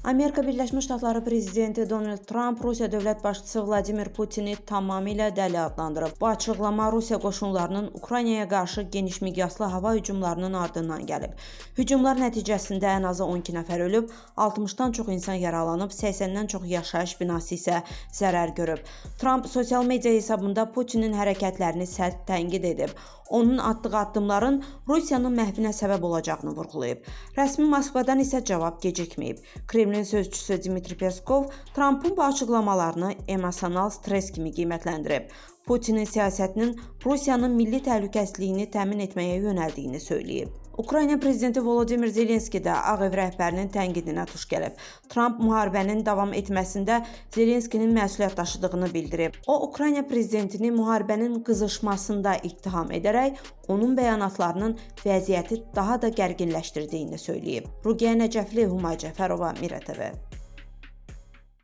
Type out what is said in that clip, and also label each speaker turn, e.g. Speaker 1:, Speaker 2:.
Speaker 1: Amerika Birləşmiş Ştatları prezidenti Donald Tramp Rusiya dövlət başçısı Vladimir Putini tamamilə dəli adlandırıb. Bu açıqlama Rusiya qoşunlarının Ukraynaya qarşı geniş miqyaslı hava hücumlarının ardından gəlib. Hücumlar nəticəsində ən azı 12 nəfər ölüb, 60-dan çox insan yaralanıb, 80-dən çox yaşayış binası isə zərər görüb. Tramp sosial media hesabında Putinin hərəkətlərini sərt tənqid edib. Onun atdığı addımların Rusiyanın məhvinə səbəb olacağını vurğulayıb. Rəsmi Moskvadan isə cavab gecikməyib. Kremlin sözçüsü Dmitri Peskov Trampın bu açıqlamalarını emosional stres kimi qiymətləndirib. Putinin siyasətinin Rusiyanın milli təhlükəsizliyini təmin etməyə yönəldiyini söyləyib. Ukrayna prezidenti Volodimir Zelenski də Ağ Ev rəhbərinin tənqidinə tuş gəlib. Tramp müharibənin davam etməsində Zelenskinin məsuliyyət daşıdığını bildirib. O, Ukrayna prezidentini müharibənin qızışmasında ittiham edərək onun bəyanatlarının vəziyyəti daha da gərginləşdirdiyini söyləyib. Ruqiyyə Nəcəfli, Humay Cəfərova, Mirə TV.